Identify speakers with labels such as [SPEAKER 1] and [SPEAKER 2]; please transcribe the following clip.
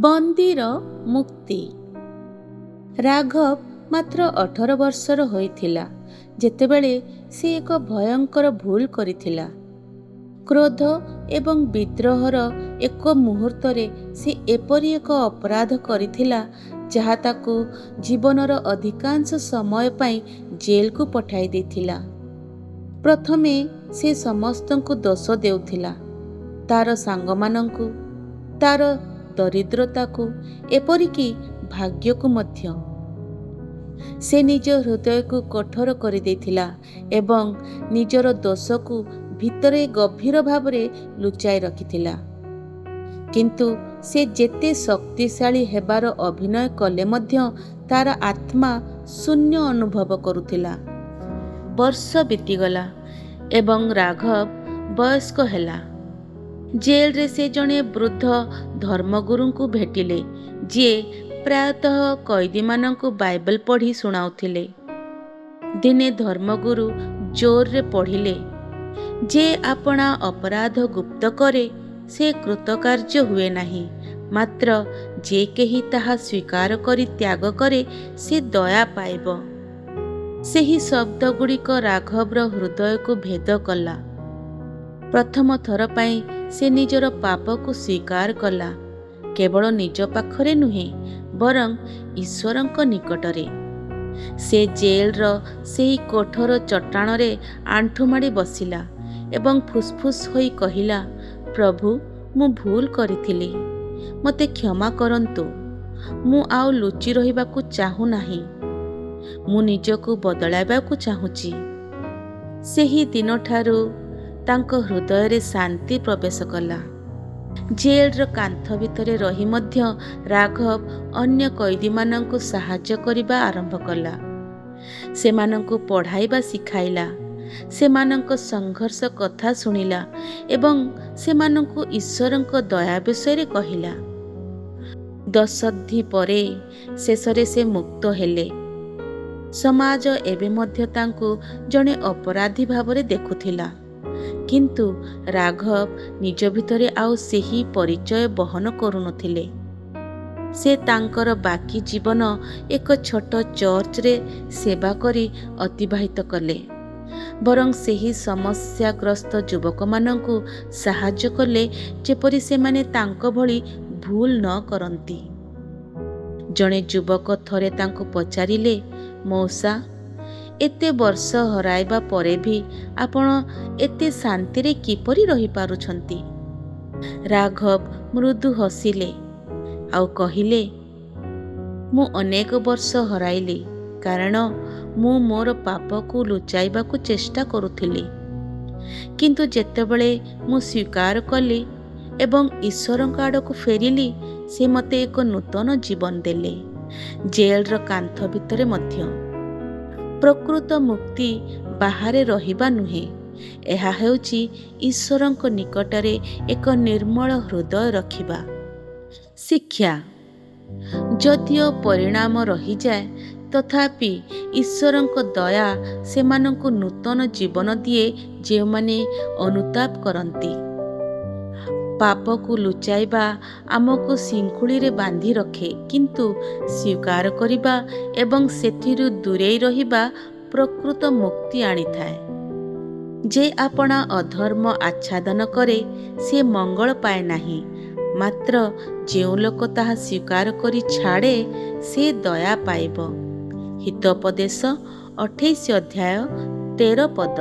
[SPEAKER 1] ବନ୍ଦୀର ମୁକ୍ତି। ରାଘବ ମାତ୍ର 18 ବର୍ଷର ହୋଇଥିଲା ଯେତେବେଳେ ସେ ଏକ ଭୟଙ୍କର ଭୁଲ କରିଥିଲା। କ୍ରୋଧ ଏବଂ ବିଦ୍ରୋହର ଏକ ମୁହୂର୍ତ୍ତରେ ସେ ଏପରି ଏକ ଅପରାଧ କରିଥିଲା ଯାହା ତାକୁ ଜୀବନର ଅଧିକାଂଶ ସମୟ ପାଇଁ ଜେଲକୁ ପଠାଇ ଦେଇଥିଲା। ପ୍ରଥମେ ସେ ସମସ୍ତଙ୍କୁ ଦୋଷ ଦେଉଥିଲା, ତାର ସାଙ୍ଗମାନଙ୍କୁ, ତାର ଦରିଦ୍ରତାକୁ, ଏପରିକି ଭାଗ୍ୟକୁ ମଧ୍ୟ। ସେ ନିଜ ହୃଦୟକୁ କଠୋର କରିଦେଇଥିଲା ଏବଂ ନିଜର ଦୋଷକୁ ଭିତରେ ଗଭୀର ଭାବରେ ଲୁଚାଇ ରଖିଥିଲା। କିନ୍ତୁ ସେ ଯେତେ ଶକ୍ତିଶାଳୀ ହେବାର ଅଭିନୟ କଲେ ମଧ୍ୟ ତାର ଆତ୍ମା ଶୂନ୍ୟ ଅନୁଭବ କରୁଥିଲା। ବର୍ଷ ବିତିଗଲା ଏବଂ ରାଘବ ବୟସ୍କ ହେଲା। ଜେଲରେ ସେ ଜଣେ ବୃଦ୍ଧ ଧର୍ମଗୁରୁଙ୍କୁ ଭେଟିଲେ, ଯିଏ ପ୍ରାୟତଃ କଏଦୀମାନଙ୍କୁ ବାଇବେଲ ପଢ଼ି ଶୁଣାଉଥିଲେ। ଦିନେ ଧର୍ମଗୁରୁ ଜୋରରେ ପଢ଼ିଲେ, "ଯେ ଆପଣା ଅପରାଧ ଗୁପ୍ତ କରେ, ସେ କୃତକାର୍ଯ୍ୟ ହୁଏ ନାହିଁ; ମାତ୍ର ଯେ କେହି ତାହା ସ୍ୱୀକାର କରି ତ୍ୟାଗ କରେ, ସେ ଦୟା ପାଇବ।" ସେହି ଶବ୍ଦଗୁଡ଼ିକ ରାଘବର ହୃଦୟକୁ ଭେଦ କଲା। ପ୍ରଥମ ଥର ପାଇଁ ସେ ନିଜର ପାପକୁ ସ୍ୱୀକାର କଲା, କେବଳ ନିଜ ପାଖରେ ନୁହେଁ, ବରଂ ଈଶ୍ୱରଙ୍କ ନିକଟରେ। ସେ ଜେଲର ସେହି କଠୋର ଚଟାଣରେ ଆଣ୍ଠୁମାଡ଼ି ବସିଲା ଏବଂ ଫୁସଫୁସ୍ ହୋଇ କହିଲା, "ପ୍ରଭୁ, ମୁଁ ଭୁଲ କରିଥିଲି। ମୋତେ କ୍ଷମା କରନ୍ତୁ। ମୁଁ ଆଉ ଲୁଚି ରହିବାକୁ ଚାହୁଁନାହିଁ। ମୁଁ ନିଜକୁ ବଦଳାଇବାକୁ ଚାହୁଁଛି।" ସେହି ଦିନଠାରୁ ତାଙ୍କ ହୃଦୟରେ ଶାନ୍ତି ପ୍ରବେଶ କଲା। ଜେଲର କାନ୍ଥ ଭିତରେ ରହି ମଧ୍ୟ ରାଘବ ଅନ୍ୟ କଏଦୀମାନଙ୍କୁ ସାହାଯ୍ୟ କରିବା ଆରମ୍ଭ କଲା। ସେମାନଙ୍କୁ ପଢ଼ାଇବା ଶିଖାଇଲା, ସେମାନଙ୍କ ସଂଘର୍ଷ କଥା ଶୁଣିଲା ଏବଂ ସେମାନଙ୍କୁ ଈଶ୍ୱରଙ୍କ ଦୟା ବିଷୟରେ କହିଲା। ଦଶନ୍ଧି ପରେ ଶେଷରେ ସେ ମୁକ୍ତ ହେଲେ। ସମାଜ ଏବେ ମଧ୍ୟ ତାଙ୍କୁ ଜଣେ ଅପରାଧୀ ଭାବରେ ଦେଖୁଥିଲା, କିନ୍ତୁ ରାଘବ ନିଜ ଭିତରେ ଆଉ ସେହି ପରିଚୟ ବହନ କରୁନଥିଲେ। ସେ ତାଙ୍କର ବାକି ଜୀବନ ଏକ ଛୋଟ ଚର୍ଚ୍ଚରେ ସେବା କରି ଅତିବାହିତ କଲେ, ବରଂ ସେହି ସମସ୍ୟାଗ୍ରସ୍ତ ଯୁବକମାନଙ୍କୁ ସାହାଯ୍ୟ କଲେ ଯେପରି ସେମାନେ ତାଙ୍କ ଭଳି ଭୁଲ ନ କରନ୍ତି। ଜଣେ ଯୁବକ ଥରେ ତାଙ୍କୁ ପଚାରିଲେ, "ମଉସା, ଏତେ ବର୍ଷ ହରାଇବା ପରେ ବି ଆପଣ ଏତେ ଶାନ୍ତିରେ କିପରି ରହିପାରୁଛନ୍ତି?" ରାଘବ ମୃଦୁ ହସିଲେ ଆଉ କହିଲେ, "ମୁଁ ଅନେକ ବର୍ଷ ହରାଇଲି କାରଣ ମୁଁ ମୋର ପାପକୁ ଲୁଚାଇବାକୁ ଚେଷ୍ଟା କରୁଥିଲି। କିନ୍ତୁ ଯେତେବେଳେ ମୁଁ ସ୍ୱୀକାର କଲି ଏବଂ ଈଶ୍ୱରଙ୍କ ଆଡ଼କୁ ଫେରିଲି, ସେ ମୋତେ ଏକ ନୂତନ ଜୀବନ ଦେଲେ, ଜେଲର କାନ୍ଥ ଭିତରେ ମଧ୍ୟ।" ପ୍ରକୃତ ମୁକ୍ତି ବାହାରେ ରହିବା ନୁହେଁ, ଏହା ହେଉଛି ଈଶ୍ୱରଙ୍କ ନିକଟରେ ଏକ ନିର୍ମଳ ହୃଦୟ ରଖିବା। ଶିକ୍ଷା: ଯଦିଓ ପରିଣାମ ରହିଯାଏ, ତଥାପି ଈଶ୍ୱରଙ୍କ ଦୟା ସେମାନଙ୍କୁ ନୂତନ ଜୀବନ ଦିଏ ଯେଉଁମାନେ ଅନୁତାପ କରନ୍ତି। ପାପକୁ ଲୁଚାଇବା ଆମକୁ ଶିଙ୍ଖୁଳିରେ ବାନ୍ଧି ରଖେ, କିନ୍ତୁ ସ୍ୱୀକାର କରିବା ଏବଂ ସେଥିରୁ ଦୂରେଇ ରହିବା ପ୍ରକୃତ ମୁକ୍ତି ଆଣିଥାଏ। ଯେ ଆପଣା ଅଧର୍ମ ଆଚ୍ଛାଦନ କରେ, ସେ ମଙ୍ଗଳ ପାଏ ନାହିଁ; ମାତ୍ର ଯେଉଁ ଲୋକ ତାହା ସ୍ୱୀକାର କରି ଛାଡ଼େ, ସେ ଦୟା ପାଇବ। ହିତୋପଦେଶ 28 ଅଧ୍ୟାୟ 13 ପଦ।